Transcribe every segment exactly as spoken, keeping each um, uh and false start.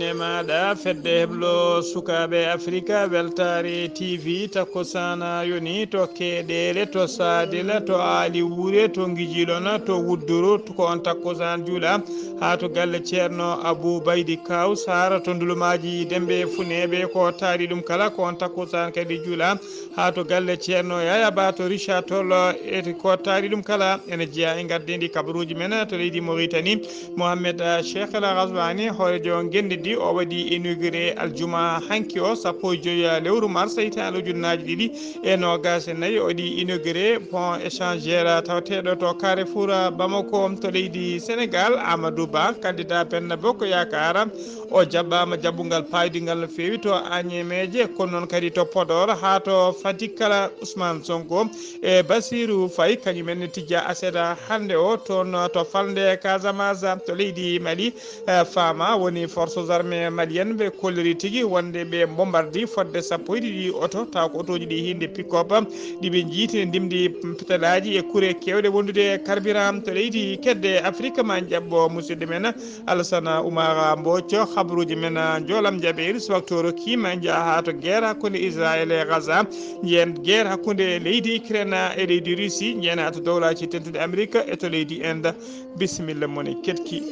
E maaɗa fedde heblo sukaaɓe Afrika, Weltaare T V, takkusaan yoni to Keeɗeele, to Saadila, to Aali Wuure, to Ngijilona, to Wudduru, ko on takkusaan juula haa to galle Ceerno Abuu Baydi Kaaw Saara to Ndulumaaji Dembe Funeeɓe, ko taari ɗum kala, ko on takkusaan kadi juula haa to galle Ceerno Yaya Ba to Richard Toll, e ko taari ɗum kala ene jeyaa e ngardiindi kabaruuji men to leydi Mauritanie. Mohamed, eh, Cheikh El Ghazouani, hooreejo ngenndi ndi, o waɗi inauguré aljuma hanki o, sappo e joyi lewru mars, hitaande ujunnaaji ɗiɗi e noogaas e nayi, o waɗi inauguré pont échangeur tawateeɗo to Carrefour Bamako to leydi Sénégal. Amadou Ba, candidat Benno Bokk Yaakaar, o jaɓɓaama jaɓɓungal paydungal no feewi to Agname, kono noon kadi to Podor haa to Fatick kala. Ousmane Sonko e Bassirou Faye, kañum en ne tijja aset hannde o toon to falnde Casamance to leydi Mali. Eh, Fama woni forces armées maliennes, ɓe kolliri tigi wonde ɓe bombardi fodde sappo e ɗiɗi oto, taw ko otooji ɗi hinde pick-up, ɗi ɓe jiiti ne ndimdi petelaaji e kure keewɗe wondude e carburant to leydi kedde Afrique. Ma jaɓɓo musidɗo men Alassane Oumar Mbodj, habaruuji men, ah, njoolam jaɓeeri, so waktu o rokkiima, njaha haa to guerre hakkunde Israël e Gaza. Njiyen guerre hakkunde leydi Ukraine e leydi Russie. Njiyen haa to dowlaaji dentuɗi Amerique e to leydi Inde. Bisimilla mon e keɗki.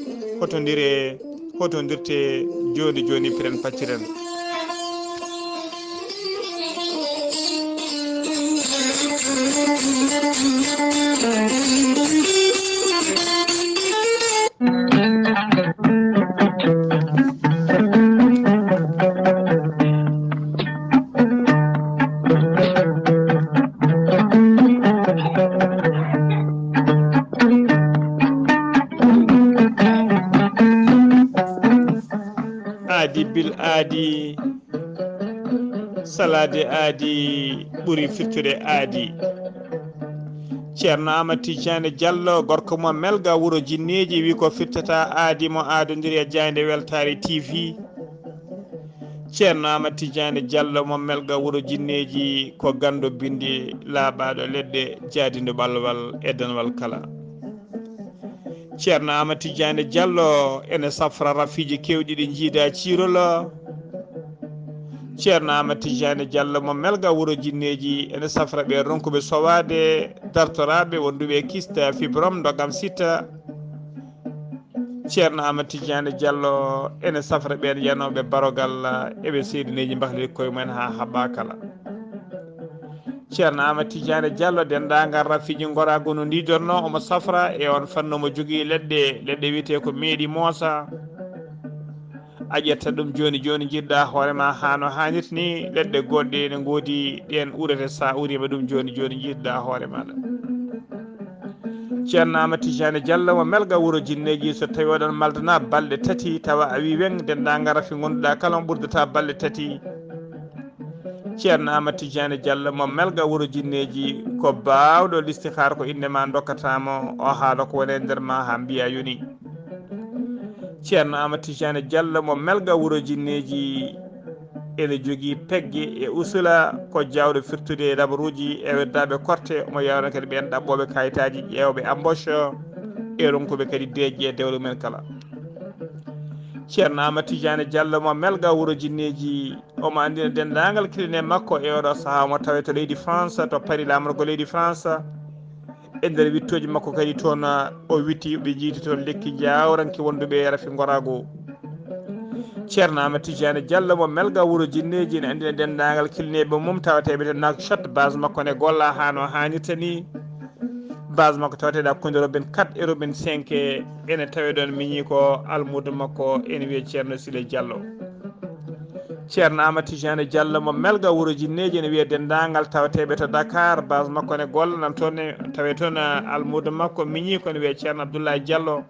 Hotondire, hotondirte jooni jooni, piren pacciren. Aadi bil aadi, salaade aadi ɓuri firtude aadi. Ceerno Amadou Tidiane Diallo, gorko mo Melga wuro Jinneeji, wi ko firtata aadi mo aadondiri e jaaynde Weltaare T V. Ceerno Amadou Tidiane Diallo mo Melga wuro Jinneeji, ko ganndo binndi laaɓaaɗo leɗɗe, jaadindo balwal e danwal kala. Ceerno Amadou Tidiane Diallo ene safra rafiiji keewɗi ɗi njiida ciirol. Ceerno Amadou Tidiane Diallo mo Melga wuro Jinneeji ene safra ɓe ronkuɓe sowaade, dartoraaɓe wonduɓe e kista, fibrome, ndogam, sita. Ceerno Amadou Tidiane Diallo ene safra ɓeen yanooɓe barogal, eɓe seedineeji mbahliri koye mumen haa haɓaa kala. Ceerno Amadou Tidiane Diallo, denndaangal rafiiji ngoraagu no ndiidornoo, omo safra e on fannu, omo jogii leɗɗe, leɗɗe wiyetee ko meeɗi moosa. A ƴetta ɗum jooni jooni, njiɗɗa hoore ma haa no haanirta ni, leɗɗe goɗɗe ene ngoodi, ɗeen uurete, so a uuriima ɗum jooni jooni, njiɗɗa hoore maaɗa. Ceerno Amadou Tidiane Diallo mo Melga wuro Jinneeji, so tawii oɗon maldana balɗe tati, tawa a wii weŋ, denndaangal rafi ngonduɗa kala on ɓurdata balɗe tati. Ceerno Amadou Tidiane Diallo mo Melga wuro Jinneeji, ko baawɗo listihaar, ko innde ma ndokkata mo, o haala ko woni e nder ma haa mbiya yoni. Ceerno Amadou Tidiane Diallo mo Melga wuro Jinneeji, ene jogii pegge e usula, ko jaawɗo firtude labaruuji e weddaaɓe korte, omo yawna kadi ɓeen ɗaɓɓooɓe kayitaaji, ƴeewɓe embauche e ronkuɓe kadi deeƴƴe e dewle mumen kala. Ceerno Amadou Tidiane Diallo mo Melga wuro Jinneeji, omo anndina denndaangal kilne makko e oɗo sahaa, omo tawee to leydi France, to Paris, laamorgo leydi France. E nder wittooji makko kadi toon, o witti, ɓe njiiti toon lekki jaawranki wonduɓe e rafi ngoraagu. Ceerno Amadou Tidiane Diallo mo Melga wuro Jinneeji ene anndina denndaangal kilneeɓe mum tawateeɓe to Nouakchott, base makko ne golla haa no haanirta ni. Base makko tawateeɗo hakkunde Robin quatre e Robin cinq, ene tawee ɗoon miñi ko almuudo makko, ene wiyee Ceerno Sile Diallo. Ceerno Amadou Tidiane Diallo mo Melga wuro Jinneeji ene wiyee denndaangal tawateeɓe to Dakar, base makko ne golla nan toon, ne tawee toon, eh, almuudo makko miñi ko ene wiyee Ceerno Abdoulaye Diallo.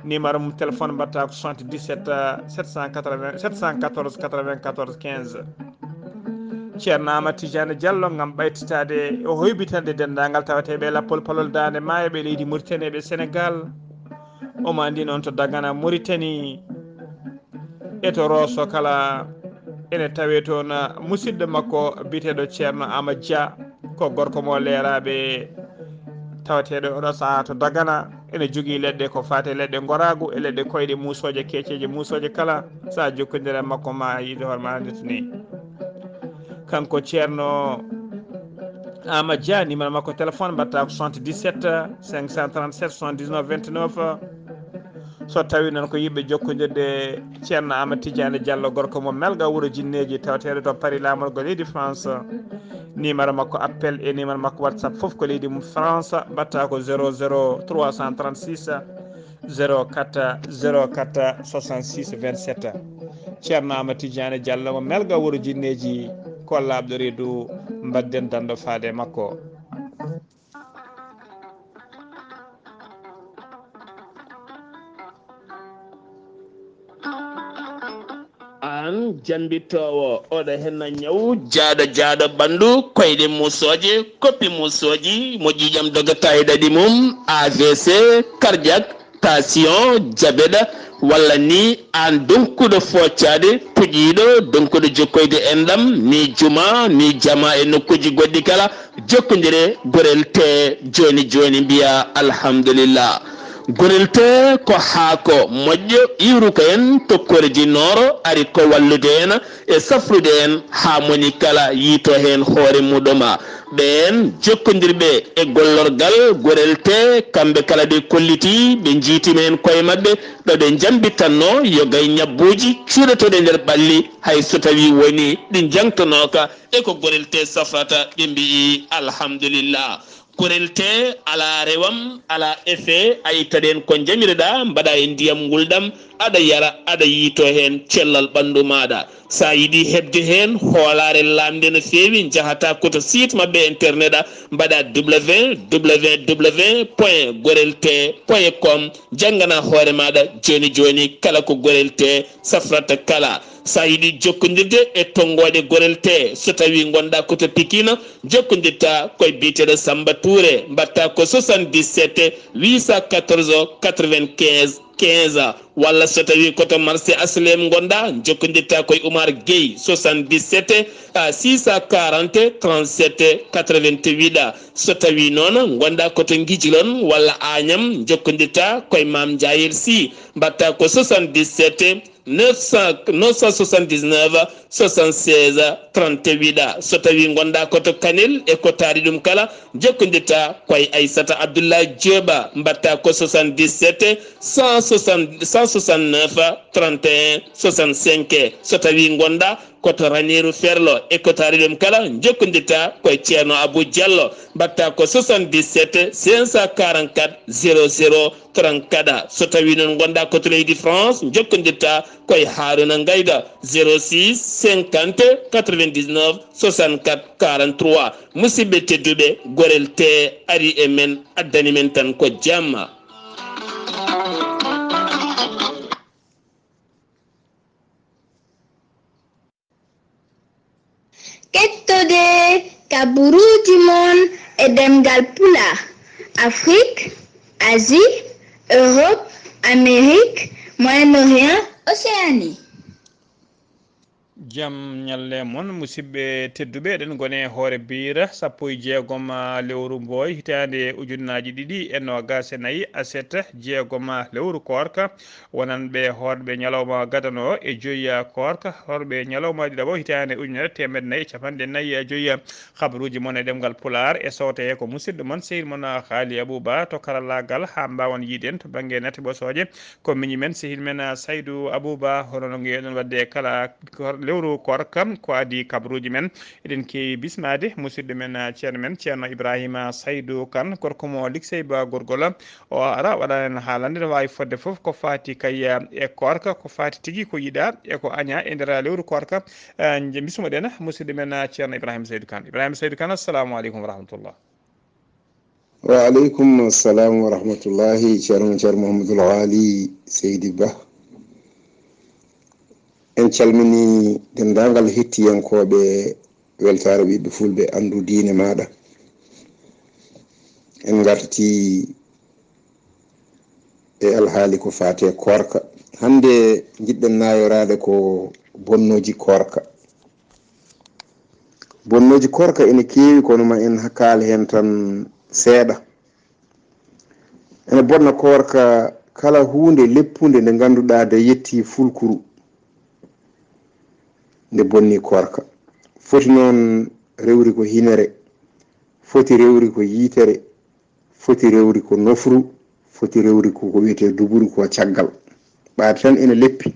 Numéro mum téléphone mbaɗata ko soixante-dix-sept, eh, sept cent quatre-vingts, sept cent quatorze, quatre-vingt-quatorze, quinze. Ceerno Amadou Tidiane Diallo ngam ɓaytitaade e hoybitande denndaangal tawateeɓe e lappol palol Daande Maayo, ɓe leydi Mauritanie, ɓe Sénégal. Omo anndi noon to Dagana Mauritanie, e to Rosso kala, ene tawee toon musidɗo makko biyeteeɗo Ceerno Amadou Dia, ko gorko mo Leeraaɓe, tawateeɗo oɗo sahaa to Dagana. Ene jogii leɗɗe ko faati e leɗɗe ngoraagu e leɗɗe koyɗe muusooje, keeceeje muusooje kala. So a jokkondirii e makko, ma yiide hoore ma hannde to ni. Kanko Ceerno Ama Dia, numéro makko téléphone mbaɗata ko soixante-dix-sept cinq cent trente-sept soixante-dix-neuf vingt-neuf. So tawi noon ko yiɗɓe jokkondirde Ceerno Ama Tidiane Diallo, gorko mo Melga, wuro Jinneeji, tawateeɗo to Paris, laamorgo leydi France, numéro makko appel e numéro makko WhatsApp fof ko leydi mum France, mbaɗata ko zéro zéro trois cent trente-six zéro quatre zéro quatre soixante-six vingt-sept. Ceerno Ama Tidiane Diallo mo Melga, wuro Jinneeji, ko laaɓɗo reedu, mbaɗden dando faade e makko. Aan jammbitoowo, oɗo henna ñaw jaaɗo jaaɗo ɓanndu, koyɗe muusooje, koppi muusooji, mo ƴiiƴam dogata e ɗaɗi mum, A V C, cardiaque, tension, diabète, walla ni aan donkuɗo foocaade, puƴiiɗo, donkuɗo jokkoyde enɗam, ni juma, ni jama e nokkuuji goɗɗi kala, jokkondire Gorel Tee jooni jooni, mbiya alhamdulillah. Gorel Tee ko haako moƴƴo, iwruka en tokkoreeji nooro, ari ko wallude en e safrude en haa moni kala yiito heen hoore muɗum. Ɓeen jokkondirɓe e gollorgal Gorel Tee, kamɓe kala ɓe kollitii, ɓe njiytii ma en koye maɓɓe, ɗo ɓe njambitanno yoga e ñabbuuji cuuɗotooɗi e nder ɓalli, hay so tawii wonii ɗi njangtonooka, e ko Gorel Tee safrata, ɓe mbiyi alhamdulillah. Gorel Tee alaa rewam, alaa effet, a ittaɗen ko njamiroɗaa, mbaɗa e ndiyam ngulɗam, aɗa yara, aɗa yiito heen cellal ɓanndu maaɗa. So a yiɗi heɓde heen hoolaare laamnde no feewi, njahata ko to site maɓɓe internet, mbaɗa www point gorel tee point com, janngana hoore maaɗa jooni jooni kala ko Gorel Tee safrata kala. So a yiɗi jokkondirde e tonngooɗe Gorel Tee, so tawii ngonɗaa ko to Pikine, jokkondirta koye biyeteeɗo Samba Touré, mbaɗta ko soixante-dix-sept huit cent quatorze quatre-vingt-quinze quinze, walla so tawii ko to marché H L M ngonɗaa, jokkondirta koye Oumar Gueye, soixante-dix-sept six cent quarante trente-sept quatre-vingt-huit. So tawii noon ngonɗaa ko to Ngijilon walla Agnam, jokkondirta koye Maam Njaayel Sy, mbaɗta ko soixante-dix-sept neuf cent, neuf cent soixante-dix-neuf soixante-seize trente-huit. So tawii ngonɗaa ko to Kanel e ko taari ɗum kala, jokkondirta koye Aissata Abdoulaye Diop, mbaɗta ko soixante-dix-sept cent soixante, cent soixante-neuf trente et un soixante-cinq. So tawii ngonɗaa ko to Raneeru Ferlo e ko taari ɗum kala, jokkondirta koye Ceerno Abou Diallo, mbaɗta ko soixante-dix-sept cinq cent quarante-quatre zéro zéro trente-quatre. So tawii noon ngonɗaa ko to leydi France, jokkondirta koye Haaruna Ngayga, zéro six cinquante quatre-vingt-dix-neuf soixante-quatre quarante-trois. Musidɓe tedduɓe, Gorel Tee ari e men, addani men tan ko jamma. Kettode kabaruuji mon e ɗemngal Pulaar, Afrik, Asie, Europe, Amérique, Moyen-Orient, Océanie. Jam ñalle mon, musidɓe tedduɓe, eɗen ngoni e hoore biire sappo e jeegom lewru Mbooy, hitaande ujunnaaji ɗiɗi e noogaas e nayi, aset jeegom lewru koorka. Wonanɓe hoorɓe ñalawma gadano e joyi koorka, hoorɓe ñalawma ɗiɗaɓo hitaande ujunere teemedde nayi e capanɗe nayi e joyi. Habaruuji mon e ɗemngal Pulaar e sowte ko musidɗo mon, sehil mon Haali Abuba to karallaagal, haa mbaawon yiiden to bannge natti ɓosooje. Ko miñi men, sehil men, ah, Saydu Abuba, hono no ngeɗon waɗde e kala kor-, lewru koorka, ko adii kabaruuji men. Eɗen keewi bismaade musidɗo men, ah, ceerno men, Ceerno Ibrahima Saydu Kan, gorko mo Liksey Ba Gorgol. O ara waɗa en haalande no waawi fodde fof ko faati kay, ah, e koorka, ko faati tigi ko yiɗaa e ko añaa e nder lewru koorka. Ah, nje-, bismoɗen musidɗo men, ah, Ceerno Ibrahima Saydu Kan. Ibrahima Saydu Kan, assalamu aleykum wa rahmatullah. Wa aleykum salam wa rahmatullahi, Ceerno, Ceerno Mouhamadoul Ghaali Seydi Bah. En calmini denndaangal hettiyankooɓe Weltaare Ɓiɓɓe Fulɓe, Anndu Diine Maaɗa. En ngarti e alhaali ko faati e koorka. Hannde njiɗɗen naayoraade ko bonnooji koorka. Bonnooji koorka ene keewi, kono ma en kaal heen tan seeɗa. Ene bonna koorka kala huunde leppunde nde ngannduɗaa nde yettii fulkuru, nde bonni koorka. Foti noon rewri ko hinere, foti rewri ko yitere, foti rewri ko nofru, foti rewri ko ko wiyetee duburu, ko caggal. Ɓaade tan ene leppi,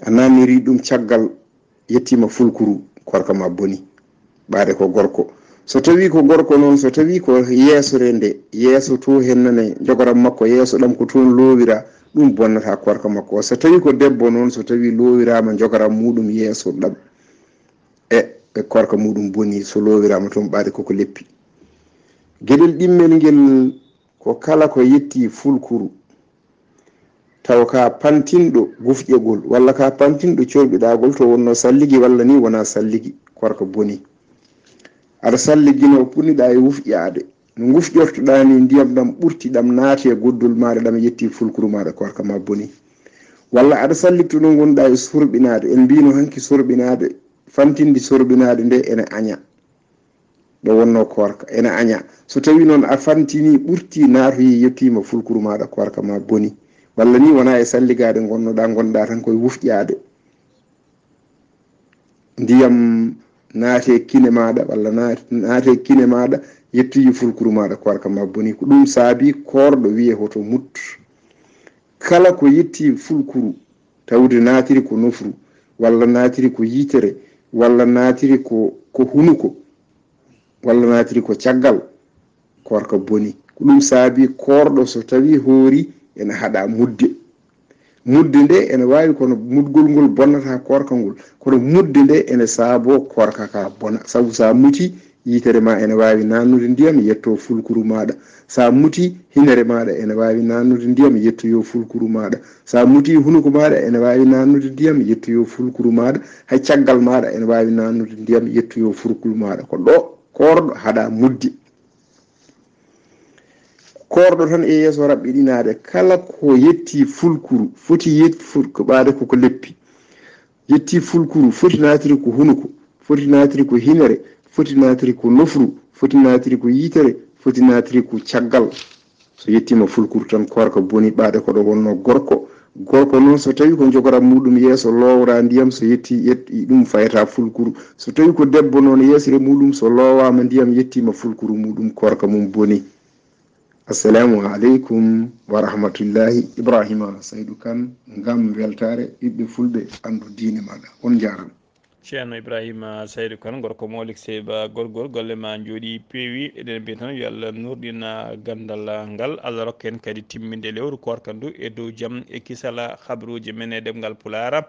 a naamniri ɗum caggal, yettiima fulkuru, koorka ma boni. Ɓaade ko gorko. So tawii ko gorko noon, so tawii ko yeeso re nde, yeeso to hennane njogoram makko, yeeso ɗam ko toon loowira, ɗum bonnata koorka makko. So tawii ko debbo noon, so tawii loowiraama njogoram muuɗum yeeso ɗam, e, e koorka muuɗum boni, so loowiraama toon ɓaade koko leppi. Geɗel ɗimmel ngel ko kala ko yettii fulkuru, taw ka pantinɗo gufƴegol, walla ka pantinɗo corɓiɗaagol to wonnoo salligi, walla ni wonaa salligi, koorka boni. Aɗa salliginoo punniɗaa e wufƴaade, no ngufƴortoɗaa ni ndiyam ɗam ɓurti, ɗam naati e goddol maaɗa, ɗam yettii fulkuru maaɗa, koorka ma boni. Walla aɗa salligto no ngonɗaa e sorɓinaade, en mbiino hanki sorɓinaade, fantindi sorɓinaade nde ene aña. Ɗo wonnoo koorka, ene aña. So tawii noon a fantini, ɓurti, naatoyi, yettiima fulkuru maaɗa, koorka ma boni. Walla ni wonaa e salligaade ngonnoɗaa, ngonɗaa tan koye wufƴaade. Ndiyam naate kine maaɗa, walla naat-, naate kine maaɗa, yettoyi fulkuru maaɗa, koorka ma boni. Ko ɗum saabi koorɗo wiyee hoto mut. Kala ko yettii fulkuru, tawde naatiri ko nofru, walla naatiri ko yitere, walla naatiri ko, ko hunuko, walla naatiri ko caggal, koorka boni. Ko ɗum saabi koorɗo so tawii hoori ene haɗa mudde. Mudde nde ene waawi kono mudgol ngol bonnata koorka ngol, kono mudde nde ene saaboo koorka ka bona. Sabu so a mutii, yitere ma ene waawi naannude ndiyam, yetto fulkuru maaɗa. So a mutii, hinere maaɗa ene waawi naannude ndiyam, yettoyo fulkuru maaɗa. So a mutii, hunuko maaɗa ene waawi naannude ndiyam, yettoyo fulkuru maaɗa. Hay caggal maaɗa ene waawi naannude ndiyam, yettoyo fulkuru maaɗa. Ko ɗo koorɗo haɗa mudde. Koorɗo tan e yeeso raɓɓiɗinaade, kala ko yettii fulkuru, foti yet-, ful-, ko ɓaade koko leppi. Yettii fulkuru, foti naatiri ko hunuko, foti naatiri ko hinere, foti naatiri ko nofru, foti naatiri ko yitere, foti naatiri ko caggal. So yettiima fulkuru tan, koorka boni, ɓaade ko ɗo wonnoo gorko. Gorko noon, so tawii ko njogoram muuɗum yeeso, loowra ndiyam, so yettii, yet-, ɗum fayata fulkuru. So tawii ko debbo noon, yeesre muuɗum, so loowaama ndiyam, yettiima fulkuru muuɗum, koorka mum boni. Assalamu aleykum wa rahmatullahi. Ibrahima Saydu Kan, ngam weltaare ɓiɓɓe fulɓe, anndu diine maaɗa. On njaaraama. Ceerno Ibrahima Saydu Kan, gorko Mawlik Seyba Gorgol, golle ma njooɗi peewi. Eɗen mbiya tan yo Allah nurɗin ganndal ngal, Allah rokka en kadi timminde lewru koorka ndu e dow jam e kisal. Habaruuji men e ɗemngal Pulaar,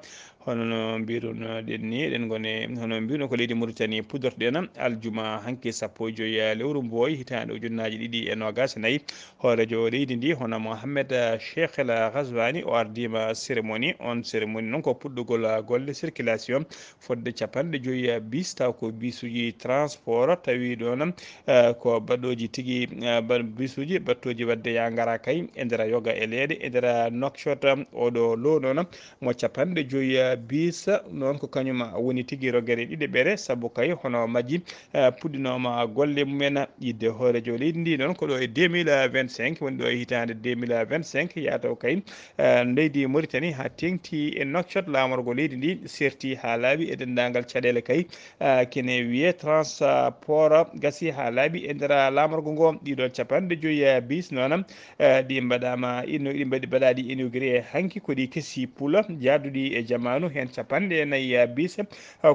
hono no mbirunoɗen ni, eɗen ngone, hono mbiruno ko leydi Mauritanie, puɗɗortoɗen aljuma hanki sappo e joyi lewru Mbooy, hitaande ujunnaaji ɗiɗi e noogaas e nayi. Hooreejo leydi ndi, hono Mohamed, eh, Cheikh El Ghazouani, o ardiima cérémonie. On cérémonie noon ko puɗɗugol, eh, golle circulation fodde capanɗe joyi, eh, bis, taw ko bisuuji transport, tawi ɗoon, eh, ko baɗooji tigi, eh, ba-, bisuuji baɗtooji waɗde yaa ngara kay e nder yoga e leeɗe, e nder Nouakchott. Oɗo loo noon mo capanɗe joyi, eh, bis, noon ko kañum woni tigi rogere ɗiɗeɓere, sabu kay hono majji, eh, puɗɗinooma golle mumen. Yidde hooreejo leydi ndi noon ko ɗo e deux mille vingt-cinq, woni ɗo e hitaande deux mille vingt-cinq, yataw kay, eh, leydi Mauritanie haa teeŋti e Nouakchott, laamorgo leydi ndi serti haa laaɓi e denndaangal caɗeele kay, eh, kene wiyee transport gasi haa laaɓi e nder laamorgo ngo. Ɗiɗo capanɗe joyi, eh, bis noon, eh, ɗi mbaɗaama ino-, ɗi mbaɗi, mbaɗaaɗi inauguré hanki, ko ɗi kesi pula jaaduɗi e jamaanu, heen capanɗe nayi, eh, bis, eh,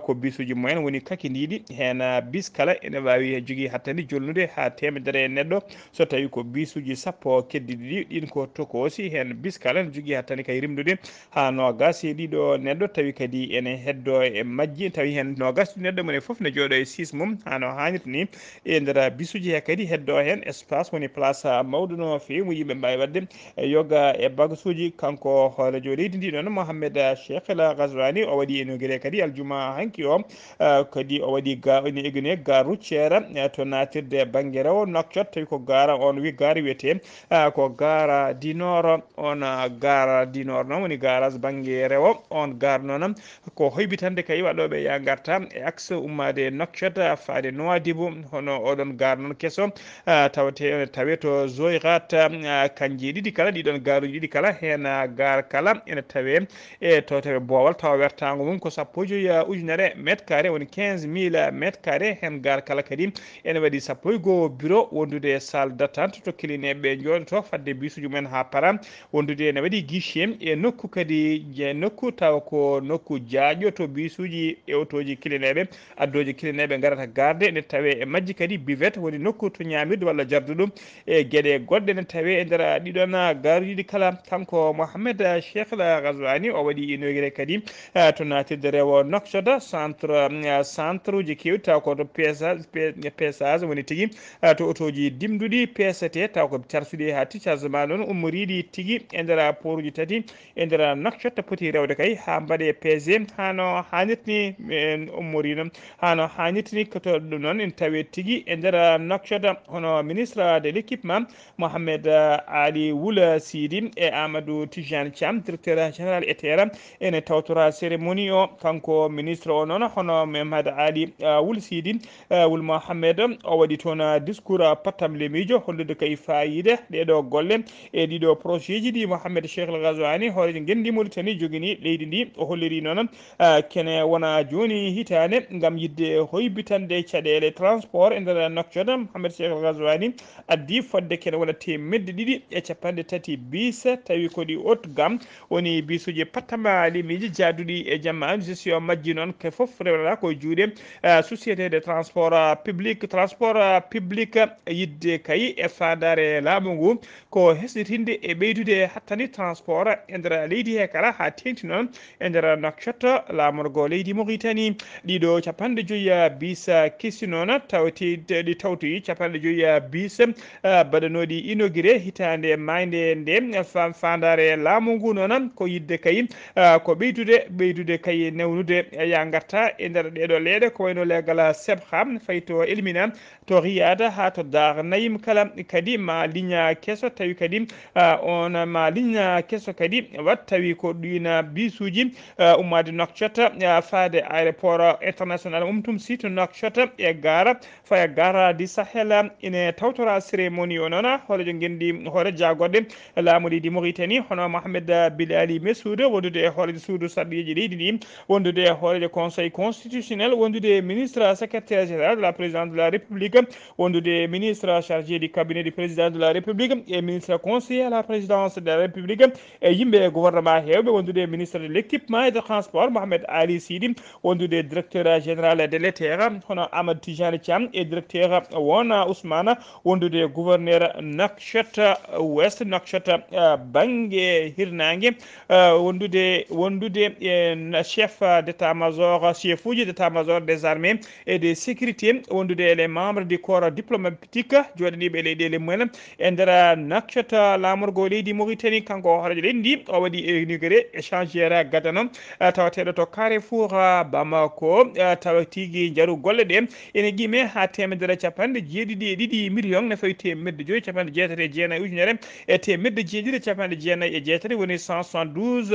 ko bisuuji mumen woni kakindiiɗi. Heen, eh, bis kala ene waawi jogii hattandi jolnude haa teemedere neɗɗo. So tawii ko bisuuji sappo keddiiɗi ɗi, ɗin ko tokoosi, heen bis kala ene jogii hattandi kay rimdude haa noogaas e ɗiɗo neɗɗo. Tawi kadi ene heddoo e majji, tawi heen noogaas e ɗiɗo neɗɗo, mone fof ne jooɗoo e siis mum haa no haanirta ni. E nder bisuuji he kadi heddoo heen espace woni place mawɗo no feewi mo yimɓe mbaawi waɗde yoga e bagasuuji. Kanko hooreejo leydi ndi noon, Mohamed Cheikh El Ghazouani o waɗi inauguré kadi aljuma hanki o. Ah, kadi o waɗi ga ene egine gare routière, eh, to natirde banggue rewo Nouakchott, tawi ko gara on wi gare wiyete, ah, ko gara du Nord. On, ah, gara du Nord noon woni garage banggue rewo. On gar noon ko hoybitande kay waɗoɓe ya garta e axe ummade Nouakchott faade Nouadhibou. Hono oɗon gar noon keso, ah, tawte ene tawe to Zoirat, ah, kanji ɗiɗi kala, ɗiɗon garuji ɗiɗi kala, hen, ah, gar kala ene tawe e to tawe boowal, tawa wertaango mum ko sappo e joyi ujunere mètre carré, woni quinze mille mètre carré. Heen gar kala kadi ene waɗi sappo e goo bureau, wondude e salle d'attente to kilineeɓe njooɗoto fadde bisuuji mumen haa para, wondude ene waɗi guichet e nokku kadi, je nokku tawa ko nokku jaaƴo to bisuuji e otooji kilineeɓe, addooji kilineeɓe ngarata garde, ene tawe e majji kadi buvette, woni nokku to ñaamirdu walla jarduɗo. E geɗe goɗɗe ne tawe e nder ɗiɗon garuuji ɗi kala. Kanko Mohamed Cheikh El Ghazouani o waɗi inauguré kadi, eh, to natirde rewo Nouakchott centre, eh, centre uji kewɗi taw ko to peesage, pe-, peesage woni tigi, eh, to otooji dimduɗi peesete taw ko carsuɗi haa ticcarge ma noon ummoriɗi tigi e nder pooruji tati e nder Nouakchott poti rewde kay haa mbaɗe pesé hano hannirta ni. En ummorino hano hannirta ni ko to ɗum noon en tawe tigi e nder Nouakchott. Hono ministre de l'équipement Mohamed, eh, Ali Wul Sidi e Amadou Tijani Thiam, directeur général E T R, ene tawtora cérémonie o. Kanko ministre o noon hono Mohamed Ali, eh, Wul Sidi, eh, Wul Mohamed o waɗi toon, eh, discours, eh, pattam lemiijo hollude kay fayida ɗeɗo golle e ɗiɗo projet ji ɗi Mohamed Cheikh El Ghazouani hoorejo ngenndi Mauritanie jogini leydi ndi. O holliri noon, ah, kene wona jooni hitaande ngam yiɗde hoybitande caɗeele transport e nder Nouakchott. Mohamed Cheikh El Ghazouani addi fodde kene wona teemedde ɗiɗi e capanɗe tati bis, tawi ko ɗi haut de gamme woni bisuuji pattam lemiiji jaaduɗi e jamma. Gestion majji noon ko fof rewnata ko juuɗe, ah, société de transport, ah, public, transport, ah, public. Yiɗde kay e faandaare laamu ngu ko hesɗitinde e ɓeydude hattani transport e nder leydi he kala, haa teeŋti noon e nder Nouakchott, laamorgo leydi Mauritanie. Ɗiɗo capanɗe joyi bis kesi noon tawti, ɗi tawtoyi capanɗe joyi bis, ah, baɗanooɗi inauguré hitaande maayde nde. Fa-, faandaare laamu ngu noon ko yiɗde kay, ah, ko ɓeydude, ɓeydude kay newnude ya ngarta e nder ɗeɗo leeɗe ko wayno leegal Sebha fayi to Elmina to Riyad haa to Dar Naim kala kadi ma ligne keso tawi kadi, ah, on ma ligne keso kadi wat tawi ko ɗina bisuuji, ah, ummaade Nouakchott, ah, faade aéroport international Umtumsi to Nouakchott e gara faya gara di Sahel. Ine tawtora cérémonie o noon hoorejo ngenndi hoore jaagoɗe laamu leydi Mauritanie hono Mohamed Bilali Messoud wondude e hoorejo suudu sarɗiyeeji leydi ndi, wondude e hoorejo conseil constitutionnel, wondude e ministre secrétaire général de la présidence de la république, wondude e ministre chargé du cabinet du président de la république e ministre conseiller à la présidence de la république e yimɓe gouvernement heewɓe, wondude e ministre de l'équipement et de transport Mohamed Ali Sidi, wondude e directeur général de l'E T R hono Amadou Tijani Thiam e directeur won Ousmane, wondude e gouverneur Nouakchott Ouest, Nouakchott, eh, bannge hirnaange, eh, wondude, wondude e na-, chef d'état-major, chef uji d'état-major des armées et de sécurité, wondude e les membres du corps diplomatique jooɗaniiɓe e leyɗeele mumen e nder Nouakchott, laamorgo leydi Mauritanie. Kanko hooreejo leydi ndi o waɗi inauguré échangeur gadano, eh, tawateeɗo to Carrefour, eh, Bamako, eh, tawa tigi njaru golle ɗe ene qime haa teemedere capanɗe jeeɗiɗi e ɗiɗi million ne fawi teemedde joyi capanɗe jeetati e jeenayi ujunere e teemedde jeeɗiɗi capanɗe jeenayi e jeetati, woni cent soixante-douze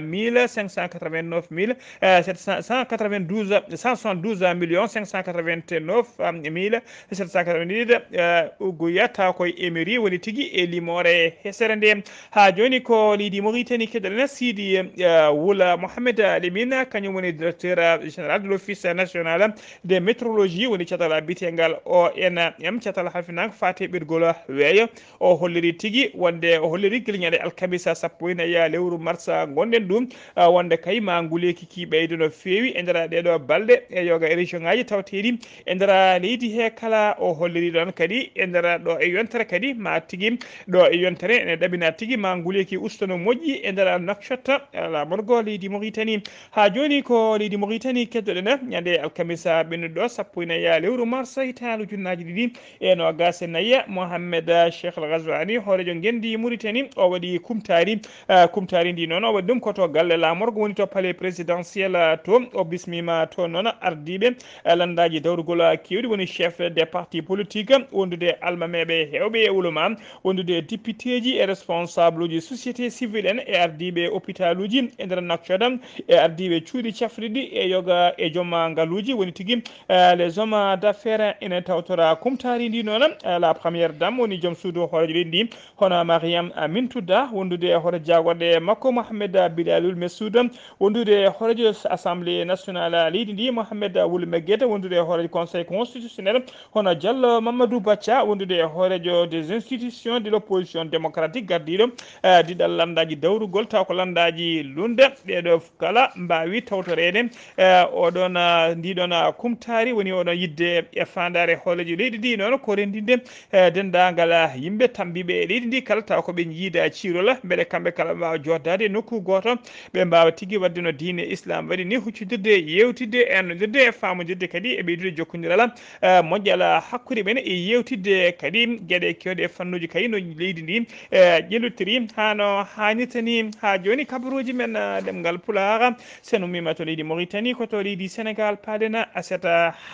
mille cinq cent quatre-vingt-neuf mille, eh, sept cent, cent quatre-vingt-douze, cent soixante-douze millions cinq cent quatre-vingt-neuf mille sept cent quatre-vingt-dix, eh, ugoya taw koye Émirie woni tigi e limoore hesere nde. Haa jooni ko leydi Mauritanie keɗoɗen Sidi, eh, Wula Mohamed Limina, kañum woni directeur, eh, général de l'Office national de métrologie, woni catal biyeteegal O N M, catal halfinaango faate ɓirgol weeyo. O holliri tigi wonde, o holliri gila ñande alkamisa sappo e nayi lewru marsa ngonɗen ɗum, ah, wonde kay ma nguleeki ki ɓeydo no feewi e nder ɗeɗo balɗe e yoga e région ngaji tawteɗi e nder leydi he kala. O holliri ɗon kadi e nder ɗo e yontere kadi ma tigi ɗo e yontere ene ɗaɓina tigi ma nguleeki usta no moƴƴi e nder Nouakchott, eh, laamorgo leydi Mauritanie. Haa jooni ko leydi Mauritanie keddoɗen ñande alkamisa ɓennuɗo sappo e nayi lewru mars hitaande ujunnaaji ɗiɗi e noogaas e nayi. Mohamed Cheikh El Ghazouani, hooreejo ngenndi Mauritanie, o waɗi kumtaari. Eh, kumtaari ndi noon o waɗi ɗum ko to galle laamu Morgo woni to palais présidentiel, eh, to o bismima to noon ardiiɓe, eh, lanndaaji dawrugol, eh, keewɗi, woni chef des partis politiques, wondude almameeɓe heewɓe e ulama, wondude députéji e responsableji société civile en, e ardiiɓe hôpitaluji e nder Nouakchott, e ardiiɓe cuuɗi cafriɗi e yoga e joom ngaluuji, woni tigi, eh, les hommes d'affaires ene tawtora kumtaari ndi noon, eh, la première dame woni joom suudu hooreejo leydi ndi, hono Mariam Mintouda, wondude e hoore jaagorɗe makko Mohamed Bilalul Messoud, wondude e hooreejo Assemblée nationale leydi ndi Mohamed Wul Meguet, wondude e hooreejo Conseil constitutionnel hono Diallo Mamadou Bacha, wondude e hooreejo des institutions de l'opposition démocratique, gardiiɗo, eh, diɗal lanndaaji dawrugol, taw ko lanndaaji lunde, ɓeeɗo kala mbaawi tawtoreede, eh, oɗon, ah, ndiɗon, ah, kumtaari, woni oɗon yidde e faandaare hooreejo leydi ndi noon ko renndinde, eh, denndaangal, ah, yimɓe tambiiɓe e leydi ndi kala, taw ko ɓe njiida ciirola, mbele kamɓe kala mbaawa jooɗdaade e nokku gooto, ɓe mbaawa tigi waɗde no diine Islam waɗi ni, huccidirde, yeewtidde, ernondirde, e faamondirde kadi e ɓeydude jokkondiral, eh, moƴƴal hakkunde men e yeewtidde kadi geɗe keewɗe e fannuuji kadi no leydi ndi, eh, ƴellitiri haa no haanirta ni. Haa jooni kabaruuji men, eh, ɗemngal Pulaar, sen ummiima to leydi Mauritanie, ko to leydi Sénégal paaɗen aset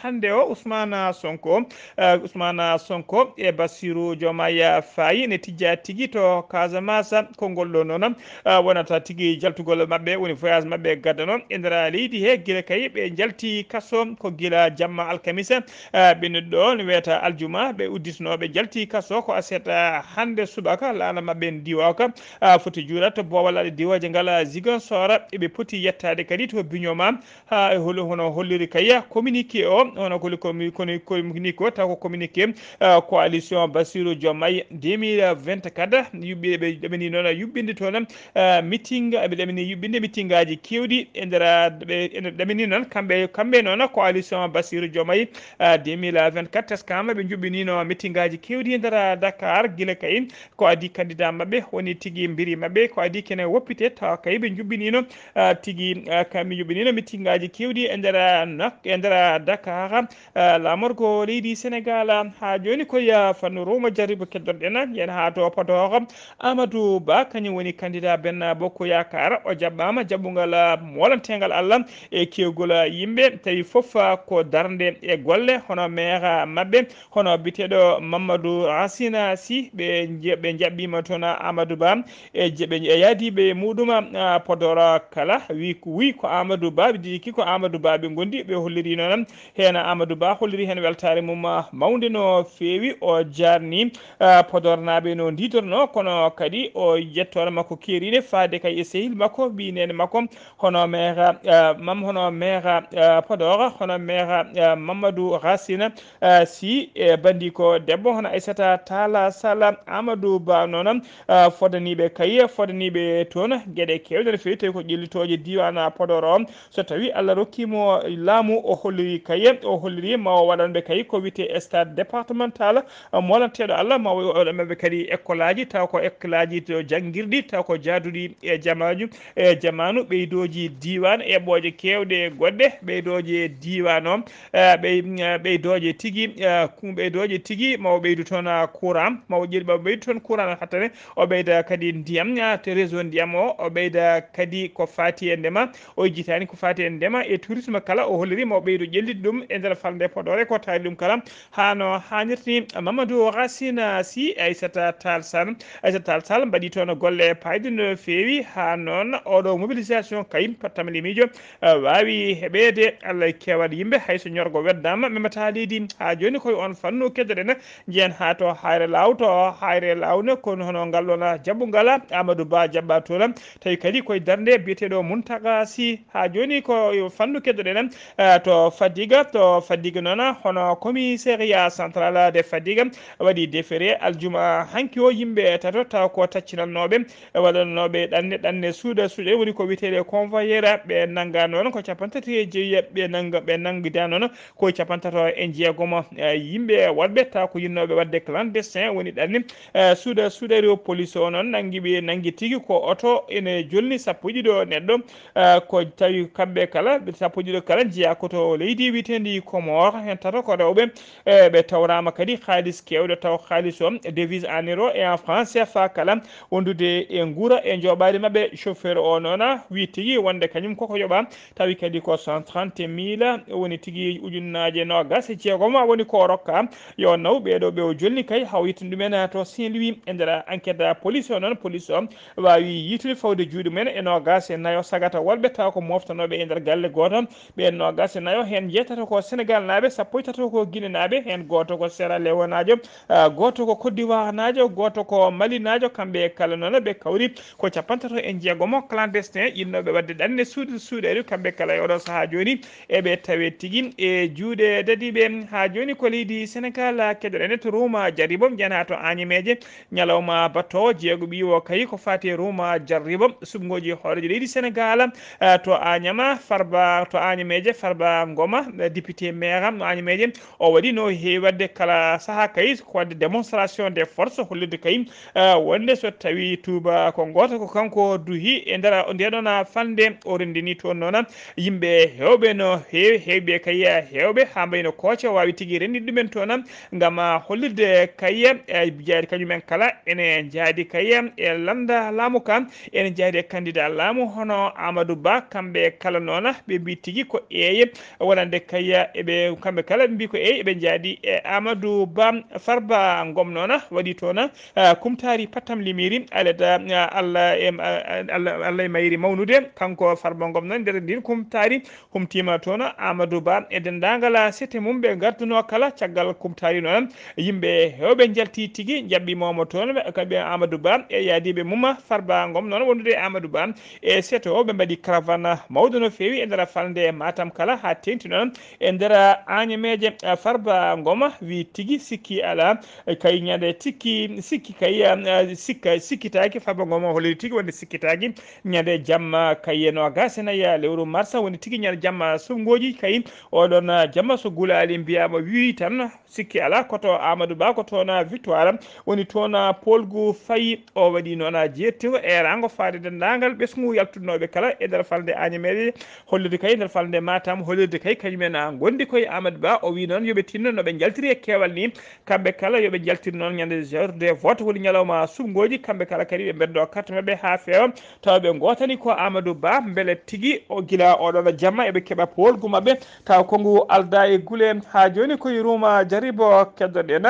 hannde o. Ousmane Sonko, eh, Ousmane Sonko e Bassirou Diomaye Faye ne tijja tigi to Casamance. Konngol ɗo noon, eh, wonata tigi jaltugol maɓɓe, woni voyage maɓɓe gaddano e nder leydi he, gila kay ɓe njalti kaso ko gila jamma alkamisa, eh, ɓennuɗo ɗo ne wiyata aljuma, ɓe udditno ɓe njalti kaso ko aset, eh, hannde subaka. Laana maɓɓe ndiwaka, eh, foti juurat to boowal aɗa diwaaji ngal, eh, Ziguinchor, eɓe poti yettaade kadi to Bignona, haa e hol-, hono holliri kay communiqué o, hono koli komi-, koni-, communiqué o, taw ko communiqué, eh, coalition Bassirou Diomaye deux mille vingt-quatre, yuɓɓi-, ɓe ɗaɓɓini noon yuɓɓinde toon, eh, meeting, ɓe ɗaɓɓini yuɓɓinde meetingaaji keewɗi e nder, ɓe, ene ɗaɓɓini noon kamɓe, kamɓe noon coalition Bassirou Diomaye, eh, deux mille vingt-quatre, teskama ɓe njuɓɓinino meetingaaji keewɗi e nder Dakar, gila kay ko adii candidat maɓɓe, woni tigi mbiri maɓɓe, ko adii kene woppite, tawa kay ɓe njuɓɓinino, ah, tigi, ah, kamɓe njuɓɓinino meetingaaji keewɗi e nder, ah, nak-, e nder, ah, Dakar, ah, laamorgo leydi Sénégal. Haa jooni ko ya fannu Roma Jarribo keddorɗen, yen haa to Podor. Amadou Ba, kañum woni candidat Benno Bokk Yaakaar, o jaɓɓaama jaɓɓungal, ah, molanteengal Allah e keewgol, ah, yimɓe, tawi fof, ah, ko darnde e golle, hono maire, ah, maɓɓe, hono biyeteeɗo Mamadou Racine Sy, ɓe nje-, ɓe njaɓɓiima toon Amadou Ba e je-, ɓe e yaadiiɓe muɗum, ah, Podor kala, wi ko, wi ko Amadou Ba, ɓe njiyki ko Amadou Ba ɓe ngondi, ɓe holliri noon heen Amadou Ba holliri heen weltaare mum, ah, mawnde no feewi, o jaarni, ah, Podornaaɓe no ndiidorno, kono kadi o yettoore makko keeriiɗe faade kay e sehil makko, ɓiy neene makko, hono maire, ah, mam-, hono maire, ah, Podor, hono maire, ah, Mamadou Racine, ah, Sy, e banndiko debbo hono Aissata Tall Sall, Amadou Ba noon, ah, fodaniiɓe kay, fodaniiɓe toon geɗe keewɗe no feewi, tawi ko ƴellitooje diiwaan Podor o. So tawii Allah rokkii mo laamu, o holliri kay, o holliri ma o waɗan ɓe kay ko wiyetee stade départemental, ah, molanteeɗo Allah, ma o waɗan ɓe kadi école aji, taw ko école aji to janngirɗi, taw ko jaaduɗi e jamaaju, e jamaanu, ɓeydooji diiwaan, eɓɓooje keewɗe goɗɗe, ɓeydooje diiwaan o, eh, ɓey-, eh, ɓeydooje tigi, eh, ku-, ɓeydooje tigi, ma o ɓeydu toon, ah, courant, ma o ƴel-, ma o ɓeydu toon courant no hattane, o ɓeyda kadi ndiyam, ah, to réseau ndiyam o, o ɓeyda kadi ko faati e ndema, o yejjitaani ko faati e ndema e tourisme kala, o holliri ma o ɓeydu ƴellitde ɗum e nder falnde Podor e ko taari ɗum kala, haa no haanirta ni. Mamadou Racine Sy, Aissata Tall Sall, Aissata Tall Sall mbaɗi toon golle paayɗe no feewi, haa noon oɗo mobilisation kay pattamali miijo, eh, waawi heɓeede Allah e keewal yimɓe, hay so ñorgo weddaama, memata leydi. Haa jooni koye on fannu keddoɗen, njiyen haa to Hayre Laaw, to Hayre Laaw ne, kono hono ngal ɗoon jaɓɓungal Amadou Ba jaɓɓaa toon, tawi kadi koye darnde biyeteeɗo Mountaga Sy. Haa jooni ko fannu keddoɗen, eh, to Fadiga, to Fadiga noon, hono commissariat central de Fadiga waɗi defere aljuma hanki o, yimɓe tato taw ko taccinannooɓe, waɗannooɓe ɗanne, ɗanne suuɗa suuɗe, woni ko wiyeteeɗe convoyeur, ɓe nannga noon ko cappanɗe tati e joyi, ɓe nannga, ɓe nanngida noon ko cappanɗe tato e jeegom, eh, yimɓe waɗɓe taw ko yinnooɓe waɗde clandestin, woni ɗanne, eh, suuɗa suuɗa rewo police o noon nanngi ɓe, nanngi tigi ko oto ene jolni sappo e ɗiɗo neɗɗo, eh, ko tawi kamɓe kala, ɓe sappo e ɗiɗo kala njeyaa ko to leydi wiyeteendi Comores, heen tato ko rewɓe, eh, ɓe tawraama kadi haalis keewɗo, taw haalis o devise en euro et en franc C F A kala, wondude e nguura e njooɓaari maɓɓe. Chauffeur o noon Noon wi tigi wonde kañum koko yoɓa, tawi kadi ko cent trente mille woni tigi, ujunnaaje noogas e jeegom woni ko rokka yo naw ɓeeɗo ɓe o jolni kay, hawritini ɗumen to Saint-Louis. E nder enquête police o noon, police o waawi yiitude fawde juuɗe mumen e noogas e nayo sagata wolɓe taw ko moftanooɓe e nder galle gooto. Ɓeen noogas e nayo heen njeetato ko Senegal naaɓe, sappo e tato ko Guinée naaɓe, heen gooto ko Sierra Leone naajo, ah, gooto ko Côte d'Ivoire naajo, gooto ko Mali naajo. Kamɓe kala noon ɓe kawri ko capantato e jeegomo clandestin innooɓe waɗde ɗanne suuɗe suuɗeeru. Kamɓe kala e oɗo sahaa jooni eɓe tawe tigi e juuɗe dadiiɓe. Haa jooni ko leydi Senegal keɗoɗen to Ruma Jaribo, njanaa to Añameeje, ñalawma battoowo jeego ɓiiwo kayi ko faati e Ruma Jaribo, suɓngooji hooreejo leydi Senegal, eh, to Añama, Farba, to Añameeje, Farba Ngoma, eh, député maire mo Añameeje, o waɗi no heewi waɗde kala sahaa kayi ko waɗde démonstration de force, hollirde kayi, eh, wonde so tawi tuuba ko gooto ko kanko duhi e nder nde ɗon falnde o renndini toon noon yimɓe heewɓe no heewi, heewɓe kayi heewɓe haa mbayno kooce waawi tigi renndinde ɗumen toon ngam hollirde kayi, eh, jeyaaɗi kañumen kala ene njaadi kayi e lannda laamu ka, ene njaadi e candidat laamu hono Amadou Ba. Kamɓe kala noon ɓe mbii tigi ko eeye wonande kayi eɓe, kamɓe kala ɓe mbii ko eeye eɓe njaadi e Amadou Ba. Farba Ngom noon waɗi toon, ah, kumtaari pattam limiri aleda, ah, Allah e, ah, Allah, Allah e mayri mawnude. Kanko Farba Ngom noon nder ndin kumtaari humtiima toon Amadou Ba e denndaangal sete mum ɓe ngarduno kala. Caggal kumtaari noon yimɓe heewɓe njalti tigi njaɓɓi moomo toon, kamɓe Amadou Ba e yaadiiɓe mum. Farba Ngom noon wondude e Amadou Ba e seto ɓe mbaɗi caravane mawɗo no feewi e nder falnde Matam kala haa teeŋti noon e nder Añameeje. Farba Ngom wi tigi sikki alaa, kay ñande tikki sikki kay, ah, sikka sikkitaaki. Farba Ngom o holliri tigi wonde sikkitaaki ñande jamma kay e noogas e nayi lewru mars woni tigi ñande jamma suɓngooji kay oɗon jamma so gulaali mbiyaama wi tan sikki alaa ko to Amadou Ba ko toon victoire woni toon poolgu fayi. O waɗi noon jeettigo e raango faade denndaangal ɓesngu yaltudnooɓe kala e nder falnde Añameeje, hollirde kay e nder falnde Matam, hollirde kay kañumen ngondi koye Amadou Ba. O wi noon yo ɓe tinno no ɓe njaltiri e keewal ni, kamɓe kala yo ɓe njaltir noon ñande jour de vote woni ñalawma suɓngooji. Kamɓe kala kadi ɓe mbeddo carte maɓɓe haa feewa tawa ɓe ngootani ko Amadou Ba mbele tigi o gila oɗon jamma eɓe keɓa poolgu maɓɓe. Taw ko ngu aldaa e gule. Haa jooni ko e Ruma Jaribo keddoɗen.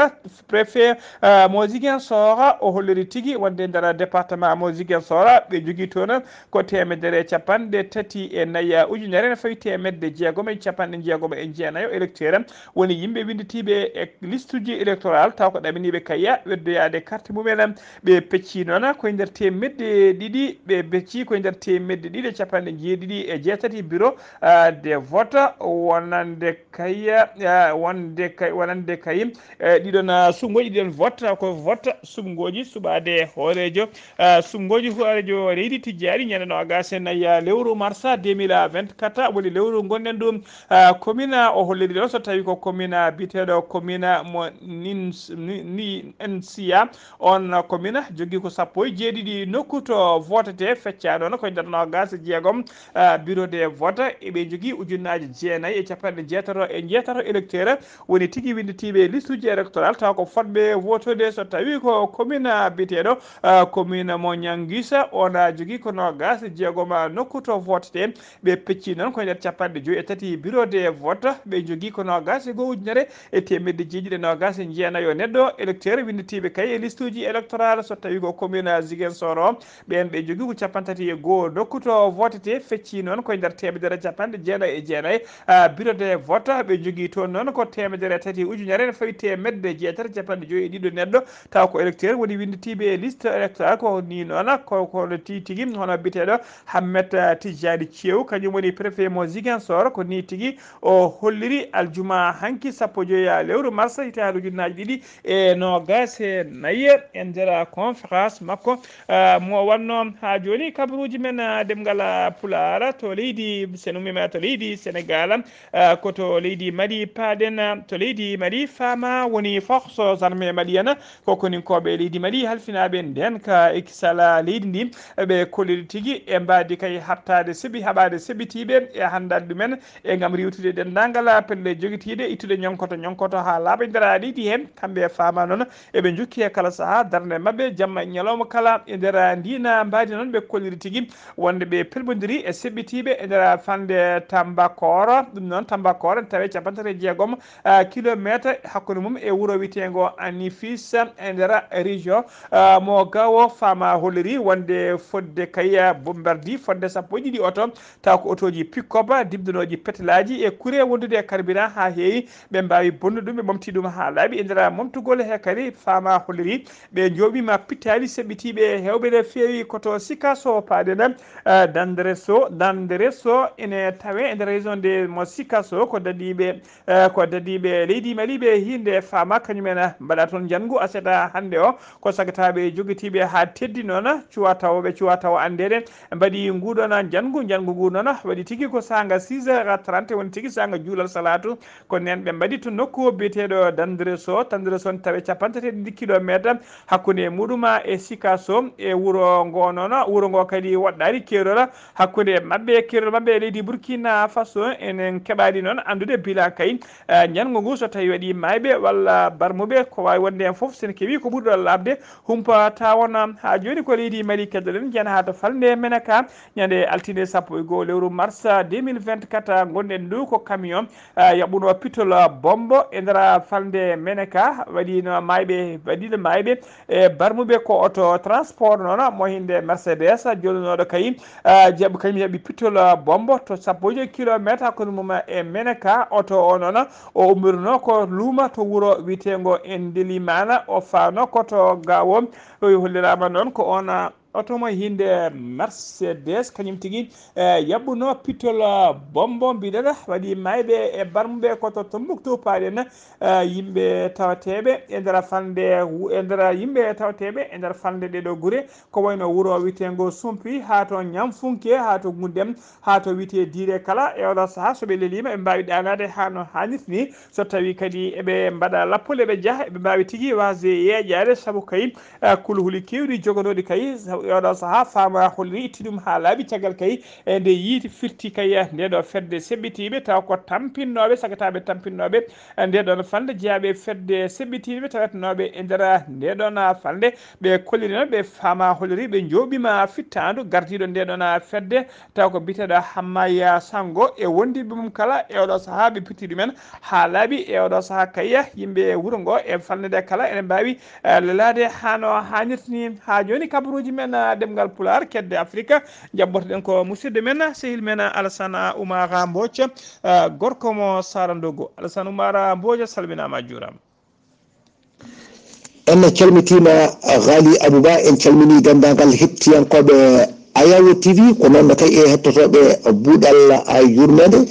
Préfet, ah, mo Ziguinchor o holliri tigi wonde nder département mo Ziguinchor ɓe njogii toon ko teemedere e capanɗe tati e nayi ujunere ene fawi teemedde jeegom e capanɗe jeegom e jeenayo électeur woni yimɓe winnditiiɓe e listuji électoral taw ko ɗaminiiɓe kayya weddoyaade carte mumen. Ɓe pecci noon koye nder teemedde ɗiɗi, ɓe pecci koye nder teemedde ɗiɗi e capanɗe jeeɗiɗi e jeetati bureau, ah, de vote wonande kay, ah, wonde kay, wonande kay, eh, ɗiɗon, ah, suɓngooji ɗiɗon vote, ko vote suɓngooji suɓaade hooreejo, ah, suɓngooji hooreejo leydi tijjaari ñande noogas e nayi, ah, lewru mars deux mille vingt-quatre woni lewru ngonɗen ɗum. Ah, commune, ah, o holliri ɗon so tawi ko commune, ah, biyeteeɗo commune mo nin, ni, ni, N C A, on commune jogii ko sappo e jeeɗiɗi nokku to votetee, fecca noon koye nder noogas e jeegom, ah, bureau de vote, eɓe njogii ujunnaaji jeenayi e capanɗe jeetato e jeetato électeur woni tigi winnditiiɓe e listuji électoral taw ko fotɓe votude so tawi ko commune, ah, biyeteeɗo, ah, commune mo Ñangisa, on, ah, jogii ko noogas e jeegom, ah, nokku to votetee. Ɓe pecci noon koye nder capanɗe joyi e tati bureau de vote, ɓe njogii ko noogas e goo ujunere e teemedde jeeɗiɗi e noogas e jeenayo neɗɗo électeur winnditiiɓe kay e listuji électoral so tawi ko commune Ziguinchor o. Ɓeen ɓe njogii ko capanɗe tati e goo nokku to votetee, fecci noon koye nder teemedere capanɗe jeenayi e jeenayi, ah, bureau de vote. Ɓe njogii toon noon ko teemedere tati ujunere ene fawi teemedde jeetati capanɗe joyi e ɗiɗo neɗɗo taw ko électeur woni winnditiiɓe e liste électoral. Ko ni noon ko kono ti tigi hono biyeteeɗo Hammet, ah, Tijjani Ceew, kañum woni préfet mo Ziguinchor, ko ni tigi o holliri aljuma hanki sappo joyi lewru mars hitaande ujunnaaji ɗiɗi e noogas e nayi e nder conférence makko, ah, mo wannoo haa jooni kabaruuji men, ah, ɗemngal, ah, Pulaar to leydi, sen ummiima to leydi Senegal, ah, ko to leydi Mali paaɗen, ah, to leydi Mali faama woni force armée malienne ko koninkooɓe leydi Mali halfinaaɓe ndeen ka e kisala leydi ndi, ɓe kolliri tigi e mbaadi kay haɓtaade seɓi, haɓaade seɓitiiɓe e hanndal ɗumen e ngam riiwtude denndaangal pelle jogitiiɗe ittude ñonkoto ñonkoto haa laaɓa e nder leydi heen. Kamɓe e faama noon eɓe njokki e kala sahaa darnde maɓɓe jamma e ñalawma kala e nder ndiina mbaadi noon ɓe kolliri tigi tigi wonde ɓe pelbondiri e seɓɓitiiɓe e nder falnde Tambakoro. Ɗum noon, Tambakoro ene tawee capanɗe tati e jeegom, ah, kilomeeter hakkunde mum e wuro wiyeteengo Anifis e nder région, ah, mo Gawo. Fama holliri wonde fodde kay, ah, bombardi fodde sappo e ɗiɗi oto, taw ko otooji pick-up, dibdonooji petelaaji e kure wondude e carburant haa heewi. Ɓe mbaawi bonnude ɗum, ɓe momti ɗum haa laaɓi. E nder momtugol he kadi, Fama holliri ɓe njooɓiima pittaali seɓɓitiiɓe heewɓe no feewi ko to Sikaso paaɗen, eh, Dandreso. Dandreso ene tawee e nder région de mo Sikaso, ko dadiiɓe, eh, ko dadiiɓe leydi Mali ɓe hiinde Fama, kañum en mbaɗa toon njanngu aset hannde o. Ko sagataaɓe jogitiiɓe haa teddi noon, cuwa tawo ɓe cuwa tawo anndeede, mbaɗi nguɗon njanngu. Njanngu ngu noon waɗi tigi ko saanga six heures trente, woni tigi saanga juulal salaatu. Ko nen ɓe mbaɗi to nokku biyeteeɗo Dandreso. Dandreso ne tawee capanɗe tati e ɗiɗi kilomeeter hakkunde muɗum e Sikaso e wuro ngo noon. Wuro ngo kadi woɗɗaani keerol hakkunde maɓɓe e keerol maɓɓe e leydi Burkina Faso. Enen keɓaani noon anndude bilan kay, eh, njanngu ngu so tawii waɗi maayɓe walla barmuɓe, ko waawi wonde heen fof, so en keɓii ko ɓuri ɗo laaɓde, humpata wona. Haa jooni ko leydi Mali keddor-ɗen, njiyen haa to falnde Menaka, ñande altine sappo e goo lewru mars deux mille vingt-quatre, ngonɗen ɗo ko camion, ah, yaɓɓuno pittol bombo e nder falnde Menaka, waɗino maayɓe, waɗiɗo maayɓe e barmuɓe ko oto transport noon, mo hinde Mercedes, jolnooɗo kay, ah, jaɓi, kañum yaɓi pittol bombo to sappo e joy kilomeeter hakkunde mum e Menaka. Oto o noon, o ummirno ko luuma to wuro wiyeteengo Endelimana, o faano ko to Gawo. O holliraama noon ko oon, ah, oto mo hinde Mercedes, kañum tigi, eh, yaɓɓuno pittol, ah, bombo, mbiɗen, waɗi maayɓe e barmuɓe ko to Tombouctou paaɗen, eh, yimɓe tawateeɓe e nder falnde, e nder yimɓe tawateeɓe e nder falnde ɗeɗo gure, ko wayno wuro wiyeteengo Sumpi, haa to Ñamfunke, haa to Gundem, haa to wiyetee Diire kala. E oɗo sahaa, so ɓe leliima, ɓe mbaawi ɗaanaade haa no haanirta ni. So tawii kadi eɓe mbaɗa lappol, eɓe njaha, eɓe mbaawi tigi waasde yeeƴaade, sabu kay, eh, kulhuli keewɗi jogonooɗi kay, e oɗo sahaa, Fama holliri itti ɗum haa laaɓi. Caggal kay, e nde yiiti firti kay, eh, nde ɗo fedde seɓɓitiiɓe, taw ko tampinnooɓe, sagataaɓe tampinnooɓe, eh, nde ɗon falnde, jeyaaɓe fedde seɓɓitiiɓe tawetnooɓe e nder nde ɗon falnde. Ɓe kolliri noon, ɓe Fama holliri, ɓe njooɓiima fittaandu gardiiɗo nde ɗon fedde, taw ko biyeteeɗo Hammaya Sango e wondiiɓe mum kala. E oɗo sahaa, ɓe pitti ɗumen haa laaɓi. E oɗo sahaa kay, yimɓe wuro ngo e falnde nde kala ene mbaawi, eh, lelaade haa no haanirta ni. Haa jooni, kabaruuji men, eh, ɗemngal Pulaar, kedde Afrika, njaɓɓotoɗen ko musidɗo men, sehil men, Alassane Oumara Mbodj, eh, gorko mo Sarandogo. Alassane Oumara Mbodj, a salminaama, a juuraama. En calmitiima, Ghali Abouba, en calminii denndaangal heɗtiyankooɓe Ayawo T V, ko noon ne kay e hettotooɓe Buuɗal, a, Yurmeende.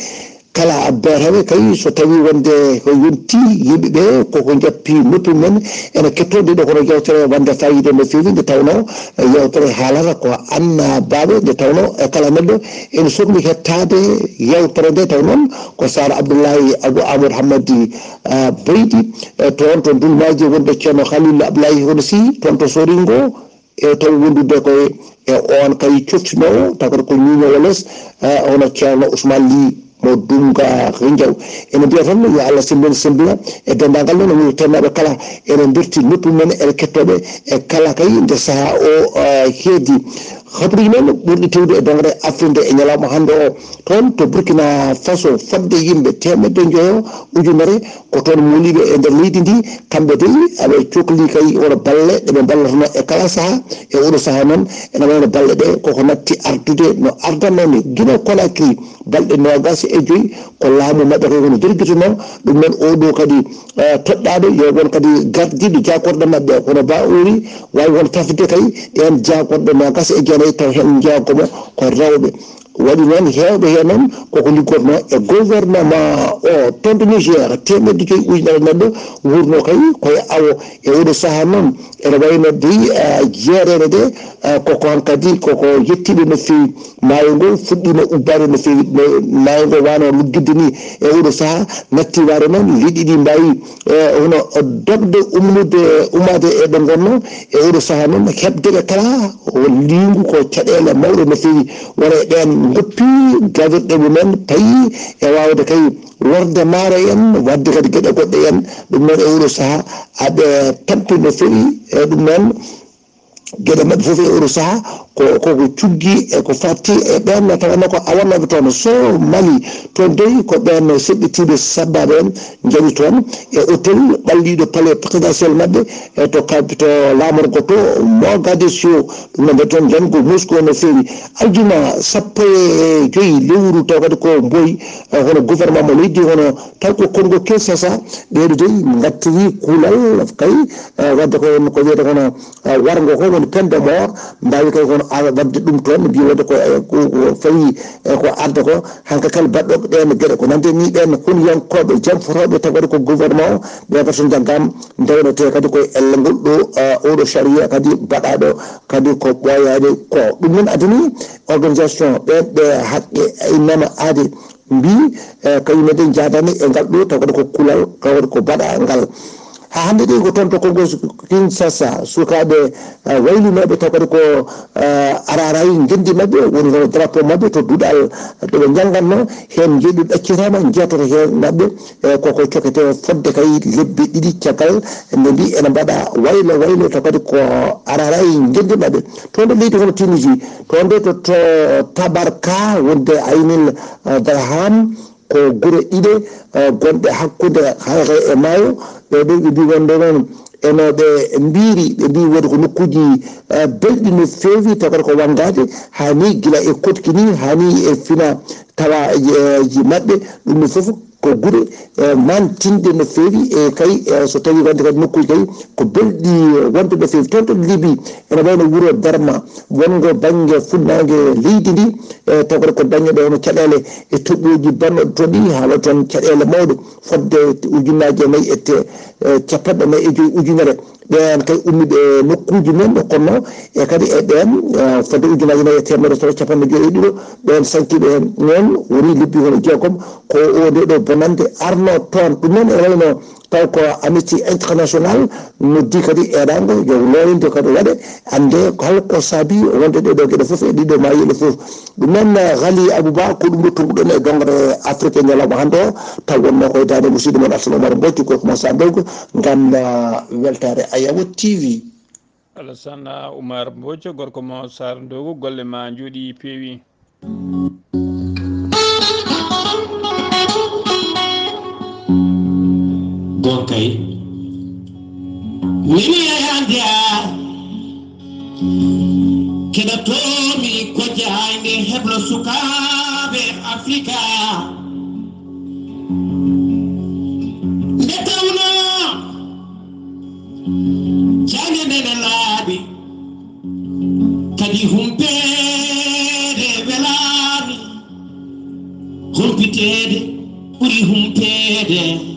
Kala beetaaɓe kay, so tawii wonde ko yontii yimɓe ɓe, koko njappi noppi mum en, ene kettoo nde ɗo kono yeewtere wonde faayiida no feewi, nde tawnoo yeewtere haalata ko annabaaɓe, nde tawnoo e kala neɗɗo ene sokli heɗtaade yeewtere nde, taw noon ko Sara Abdoulaye Abou Amadou Hammadi, ah, Baydi, e toon to Ndulmaaji wonde Ceerno Khalil Abdoulaye Hono Sy, toon to Soringo, e taw wondude koye e oon kay coftinoowo, taw kadi ko ñiiñoowo les, eh, hono Ceerno Ousmane Ly mo Dumga Rinjaw. Ene mbiya tan yo Allah semmbin semmbina e denndaangal noon, no tennaaɓe kala ene mberti noppi mum en, ene kettooɓe e kala kay nde sahaa o, eh, heedi. Habaruuji men ɓurɗi tewde e doŋre Afrique nde e ñalawma hannde o, toon to Burkina Faso, fodde yimɓe teemedde njoyo ujunere ko toon mooliiɓe e nder leydi ndi. Kamɓe dey, aɓe cokli kay wano balle ɗe ɓe mballata e kala sahaa. E oɗo sahaa noon, ene wayno balle ɗe koko natti artude no ardanno ni. Gine Conakry, balɗe noogas e joy ko laamu maɓɓe kay kono jirgitunoo. Ɗum noon, oɗo kadi, eh, toɗɗaaɗo yo won kadi gardiiɗo jaakorɗe maɓɓe, kono ba uri waawi won tafde kay ɗeen jaakorɗe noogas e jeenayi, taw heen jeegom ko rewɓe. Waɗi noon, heewɓe heen noon koko liggotnoo e gouvernement o. Toon to Niger, teemedde joyi ujunere neɗɗo wuurnoo kay koye awo. E oɗo sahaa noon, ene wayno dey, eh, jeereere nde, eh, koko hankadi koko yettiiɗo no feewi. Maayo ngo fuɗɗiima ubbaade no feewi, no maayo ngo waano luggidde ni. E oɗo sahaa, natti waade noon, liɗɗi ɗi mbaawi, eh, hono dogde ummude, ummaade e ɗo ngonnoo. E oɗo sahaa noon, heɓde ɓe kala, o liingu ko caɗeele mawɗe no feewi. Wona e ɓeen ngoppi gawirɗe mum en, payi e waawde kay lorde maaro en, waɗde kadi geɗe goɗɗe en. Ɗum noon, e oɗo sahaa, aɓe tampi no feewi. E ɗum noon, geɗe maɓɓe fof e oɗo sahaa Ko, ko, ko cuggi e ko fatti e ɓeen no tawanno ko awannooɓe toon. So Mali, toon dey ko ɓeen seɓɓitiiɓe sabbaaɓe en njawi toon e hôtel ɓalliiɗo palais présidentiel maɓɓe e to kab-, to laamorgo to Mogadiscio. Ɗum no mbiyaten janngo Moscou no feewi. Aljuma sappo e joy lewru taw kadi ko mboy, eh, hono gouvernement mo leydi hono taw ko Congo Kinshasa, ɓeeɗo dey ngattirii kuulal kay, eh, wadde ko, ko wiyete kono, eh, warngo ko woni peine de mort, mbaawi kay kono a-, wadde ɗum toon, mbiyi wadde ko, eh, ko, ko fawi, eh, ko arde ko, hanka kala baɗɗo ɗeen geɗe ko nande ni ɓeen hunyankooɓe janfotooɓe taw kadi ko gouvernement o, ɓe kadi so njaggaama ndewnetee kadi koye ellangol ɗo, eh, oɗo sariya kadi baɗaaɗo kadi ko ɓooyaade ko. Ɗum noon adani organisation ɓeen ɓe haqqe innama aade mbi, eh, kañum eɗen njaadani e ngal ɗo taw kadi ko kulal taw kadi ko baɗa ngal. Ha hannde ɗi ko toon to Congo Kinshasa, sukaaɓe, eh, waylunooɓe taw kadi ko, eh, araarayi ngenndi maɓɓe, woni hono drapeau maɓɓe to duɗal to ɓe njanngatno, heen njeeɗu ɗaccitaama, jeetoto heen maɓɓe, eh, koko cokete fodde kay lebbi ɗiɗi caggal nde mbi ene mbaɗa waylo waylo taw kadi ko araarayi ngenndi maɓɓe. Toon to leydi hono Tunisie, toon de to, to Tabarka, wonde Aynil, eh, Darham, ko gure ɗiɗe, eh, gonɗe hakkunde Hayre e maayo. Ɓe ɗo ɓe mbi wonde noon eno ɓe mbiiri, ɓe mbi woodi ko nokkuuji, eh, belɗi no feewi, taw kadi ko wanngaade, haa ni gila e koɗki ni, haa ni e fina tawa, eh, ji maɓɓe, ɗum ɗo fof ko gure, eh, mantinɗe no feewi, e kay, eh, so tawii wonde kadi nokkuuji kay ko belɗi, eh, wonde no feewi. Toon to Libi, ene wayno wuro Darma, wonngo bannge funnaange leydi ndi, eh, taw kadi ko dañooɓe hono caɗeele e toɓɓooji bannooɗi toon ɗi, haala toon caɗeele mawɗe, fodde ujunnaaje nayi e te-, eh, capanɗe nayi e joy ujunere. Ɓeen kay ummiiɓe e nokkuuji men, kono e kadi e ɓeen, eh, fodde ujunnaaje nayi e teemedere tati capanɗe joy e ɗiɗo, ɓeen sankiiɓe heen noon woni lebbi hono jeegom, ko o nde ɗo bonannde arno toon. Ɗum noon ene wayno taw ko Amnesty International noddi kadi eɗango yo looyande kadi waɗe, annde hol ko saabi wonde ɗee ɗoo geɗe fof e ɗiɗo maayeele fof. Ɗum noon, eh, Ghali Abouba, ko ɗum ɗo tonnguɗen e dongre Afrique e ñalawma hannde o, taw wonno koye daande musidɗo mon Alsan Oumar Mbodj, gorko mo Sandog, ngam, eh, weltaare Ayawo T V. Alassane Oumar Mbodj, gorko mo Sandog, golle ma njooɗi peewi. Gonkay. Mimi yayande a. Keɗa toomi ko jaayde heblo sukaaɓe Afrika. Nde tawnoo jaayde nde ne laaɓi. Kadi humpeede welaani, humpiteede ɓuri humpeede.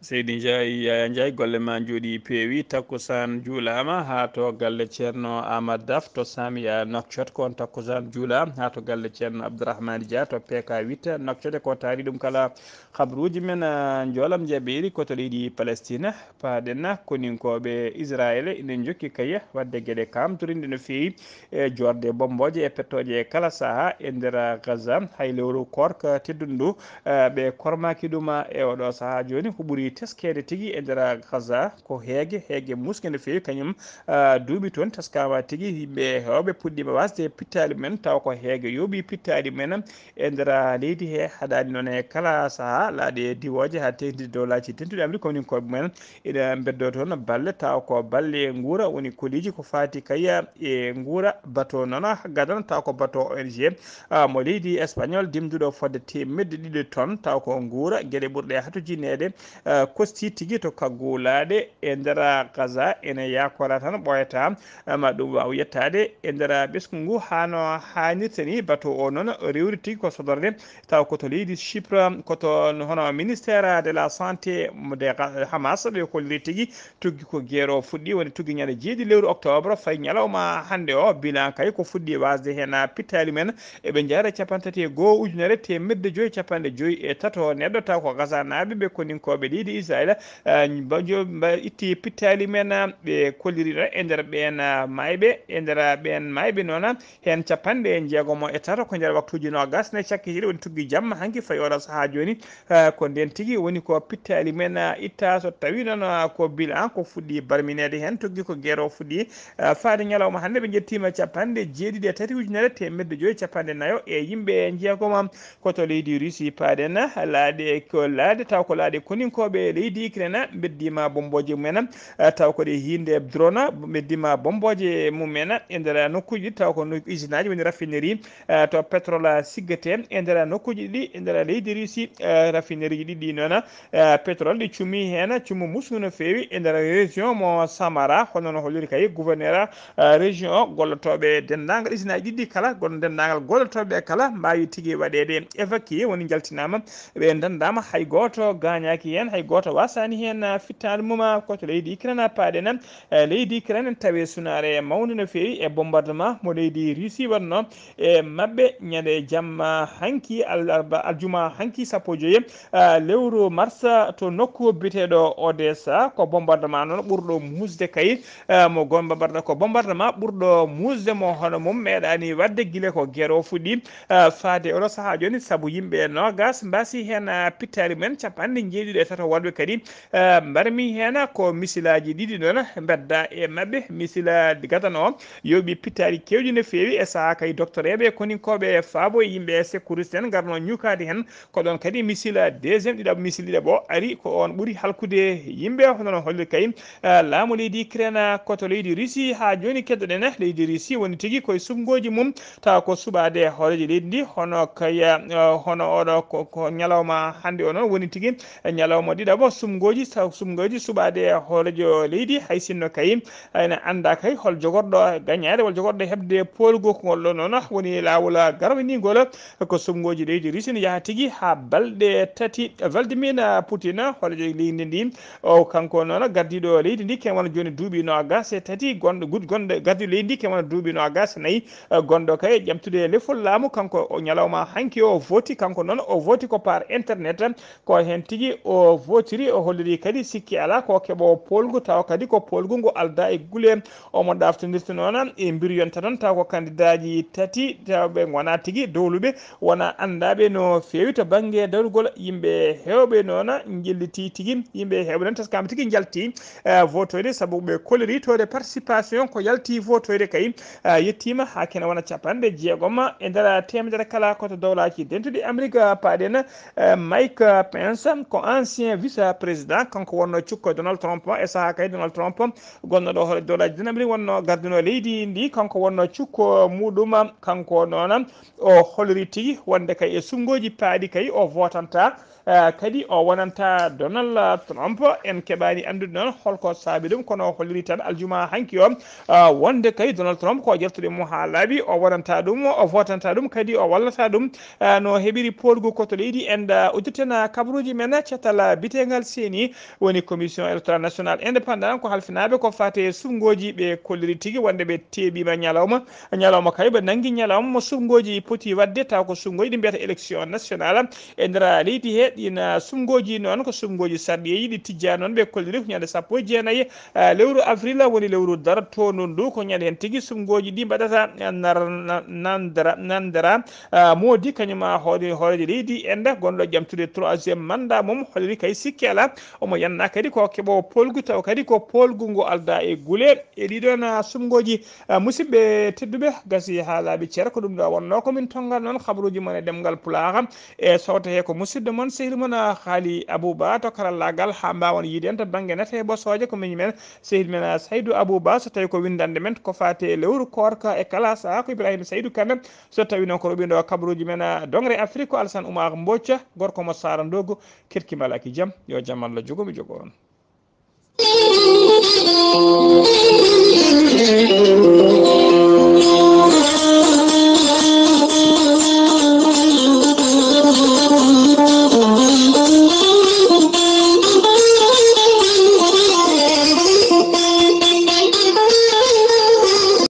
Seydi Ndiaye, Yaya Ndiaye, golle ma njooɗi peewi. Takkusaan juulaama haa to galle Ceerno Aamadu Daf to Samiya Nouakchott, ko on takkusaan juulaa haa to galle Ceerno Abdourahmane Dia to P K huit Nouakchott, ko taari ɗum kala. Habruuji men, ah, njoolam jaɓeeri ko to leydi Palestine. Paaɗen koninkooɓe Israel ina njokki kay waɗde geɗe kaamtorinɗe no feewi e joorde bommbooje e pettooje e kala sahaa e nder Gaza. Hay lewru koorka teddundu ndu, ah, ɓe kormaaki ɗum e oɗo sahaa jooni. Ko ɓuri teskeede tigi e nder Gaza ko heege, heege muusɗe no feewi kañum, ah, duuɓi toon teskaama tigi. Yimɓe heewɓe puɗɗiima wasde pittaali mum en tawa ko heege yooɓi pittaali mum en. E nder leydi he haɗaani noon e kala sahaa, laaɗe diwooje haa teeŋti dowlaaji dentuɗi Amrik, koninkooɓe mumen ina mbeddoo toon balle, tawa ko balle nguura, woni koliiji ko faati kay e nguura. Bato noon gadano, tawa ko bato O N G, ah, mo leydi Espagnol, dimduɗo fodde teemedde ɗiɗi tonnes, tawa ko nguura. Geɗe ɓurɗe hatujineede, ah, kosti tigi to kaggulaaɗe e nder Gaza, ene yaakora tan ɓooyata ma ɗum waaw yettaade e nder ɓesngu ngu haa no haanirta ni. Bato o noon rewri tigi ko sodorde, taw ko to leydi Chypre, ko to hono ministère de la santé de Hamas ɓe kolliri tigi. Tuggi ko guerre o fuɗɗi, woni tuggi ñande jeeɗiɗi lewru octobre, fayi ñalawma hannde o. Bilan kay ko fuɗɗi wasde heen pittaali men, eɓe njahra capanɗe tati e goo ujunere teemedde joyi capanɗe joyi e tato neɗɗo, taw ko Gazanaaɓe ɓe koninkooɓe leydi Israila, eh, mba-, jo-, mba-, itti pittaali men, eh, ɓe kolliri ɗo e nder ɓeen, eh, maayɓe, e nder, eh, ɓeen maayɓe noon, eh, heen capanɗe jeegomo e tato ko nder waktuuji noogas nayi cakkitiiɗi woni tuggi jamma hanki fayi oɗo sahaa jooni. Eh, ko ndeen tigi woni ko pittaali men, eh, itta so tawii noon, eh, ko bilan ko fuɗɗii barmineede heen, tuggi ko geer o fuɗɗii, eh, faade ñalawma hannde ɓe njettiima capanɗe jeeɗiɗi e tati ujunere teemedde joyi capanɗe nayo e yimɓe jeegomo. Ko to leydi Russie paaɗen, laaɗe ko laaɗe, taw ko laaɗe koninkooɓe leydi Ukraine, mbeddiima bommbooje mumen, eh, taw ko ɗe hiinde drone, mbeddiima bommbooje mumen e nder nokkuuji ɗi, taw ko no-, usine aji woni raffinerie, eh, to pétrole siggetee e nder nokkuuji ɗi, e nder leydi Russie, eh, raffinerie ji ɗiɗi noon, eh, pétrole ɗi cumi heen, cumu musngu no feewi e nder région mo Samara, hono no holliri kay gouverneur eh, région o, gollotooɓe denndaangal usine aji ɗiɗi kala, gono denndaangal gollotooɓe kala mbaawi tigi waɗeede évacué, woni njaltinaama, ɓe ndenndaama, hay gooto gaañaaki heen, hay gooto waasaani heen, eh, fittaandu mum, eh, ko to leydi Ukraine paaɗen, eh, leydi Ukraine tawi sunaare mawnde no feewi e bombardement mo leydi Russie waɗnoo e maɓɓe ñande jamma hanki, alarba, aljuma hanki sappo e joyi, eh, lewru mars to nokku biyeteeɗo Odessa, ko bombardement noon ɓurɗo muusde kay, eh, mo gon-, bombardement, ko bombardement ɓurɗo muusde mo hono mum meeɗaani waɗde gila ko geer o fuɗɗi, eh, faade oɗo sahaa jooni, sabu yimɓe noogas mbaasi heen, eh, pittaali mumen, capanɗe jeeɗiɗi e tato woɗɓe kadi, eh, mbarmi heen ko misilaaji ɗiɗi noon mbedda e maɓɓe, misila gadano o yooɓi pittaali keewɗi no feewi e sahaa kay doktoreeɓe koninkooɓe faabo e yimɓe secouriste en ngarno ñukaade heen. Ko ɗoon kadi misil deuxième ɗiɗaɓo, misil ɗiɗaɓo ari, ko oon ɓuri halkude yimɓe, hono no holli kay, eh, laamu leydi Ukraine, ko to leydi Russie. Haa jooni keddoɗen, leydi Russie woni tigi koye suɓngooji mum, tawa ko suɓaade hooreejo leydi ndi, hono kay, eh, hono oɗo ko, ko ñalawma hannde o noon woni tigi ñalawma ɗiɗaɓo suɓngooji, taw suɓngooji suɓaade hooreejo leydi, hay sinno kay ene annda kay hol jogorɗo gañaade, walla jogorɗo heɓde poolgu ko ngol ɗo noon woni laawol garwiningol. Ko suɓngooji leydi Russie ne yaha tigi haa balɗe tati. Vladimir Putin, horeejo leydi ndi, o kanko noon gardiiɗo leydi ndi, ken wona jooni duuɓi noogas e tati, gonɗo, gud-, gonɗo, gardiiɗo leydi ndi, ken wona duuɓi noogas e nayi, eh, gonɗo kay ƴamtude lefol laamu, kanko o ñalawma hanki o voti, kanko noon o voti ko par internet, ko heen tigi o votiri, o holliri kadi sikki alaa ko keɓoowo poolgu, tawa kadi ko poolgu ngu aldaa e gule. Omo ɗaaftondirta noon e mbir yonta tan, taw ko kandidaaji tati, taw ɓe ngonaa tigi dowluɓe, wona anndaaɓe no feewi to bannge darugol. Yimɓe heewɓe noon njelliti tigi, yimɓe heewɓe noon teskaama tigi njalti, eh, votoyde, sabu ɓe koliri taux de participation ko yalti votoyde kay, eh, yettiima haa kene wona capanɗe jeegom e nder teemedere kala. Ko to dowlaaji dentuɗi Amérique paaɗen, eh, Mike Pence ko ancien vice président, kanko wonno cukko Donald Trump e sahaa kay Donald Trump gonnoɗo hoore dowlaaji dentuɗi Amérique wonno garduno leydi ndi, kanko wonno cukko muɗum, kanko noon o holliri tigi wonde kay e suɓngooji paaɗi kay o votanta, eh, kadi o wonanta Donald Trump. En keɓaani anndude noon holko saabi ɗum, kono o holliri tan aljuma hanki o, eh, wonde kay Donald Trump ko jaltuɗo mo haa laaɓi, o wonanta ɗum, o votanta ɗum, kadi o wallata ɗum, eh, no heɓiri poolgu ko to leydi Inde. Uddirten kabaruuji men cettal biteegal C E N I, woni Commission Électorale Nationale Indépendant, ko halfinaaɓe ko faati e suɓngooji, ɓe kolliri tigi wonde ɓe teeɓiima ñalawma, ñalawma kay ɓe nanngi ñalawma mo suɓngooji poti waɗde, taw ko suɓngooji ɗi mbiyata élection nationale e nder leydi he. Ɗiin, ah, suɓngooji noon ko suɓngooji sarɗiyeeji, ɗi tijjaa noon, ɓe kolliri ko ñande sappo e jeenayi, ah, lewru avril, woni lewru dartoondu ndu, ko ñande heen tigi suɓngooji ɗi mbaɗata, ah, nar-, na-, nandara, nandara, ah, moodi kañum, ah, hoore-, hooreejo leydi Inde gonɗo ƴamtude troisième mandat mum, holliri kay sikki alaa. Omo yanna kadi ko keɓoowo poolgu, tawa kadi ko poolgu ngu aldaa e gule e ɗiɗoon, ah, suɓngooji. Ah, musidɓe tedduɓe, gasi haa laaɓi cer, ko ɗum ɗo wonnoo ko min tonngal noon kabaruuji mon e ɗemngal Pulaar. E sowto he ko musidɗo mon, sehil mon, ah, Haali Abou Ba to karallaagal, haa mbaawen yiide en to bannge nate e ɓosooje ko miñi men, sehil men, ah, Saydou Abou Ba, so tawii ko winndannde men ko faati e lewru koorka e kala sahaa ko Ibrahima Saydou Kane, so tawii noon ko roɓindo kabaruuji men, ah, dongre Afrique ko Alassane Oumar Mbocca, gorko mo Saara Ndogo, Kerki Mbalaki jam, yo jam Allah jogo mi jogo on.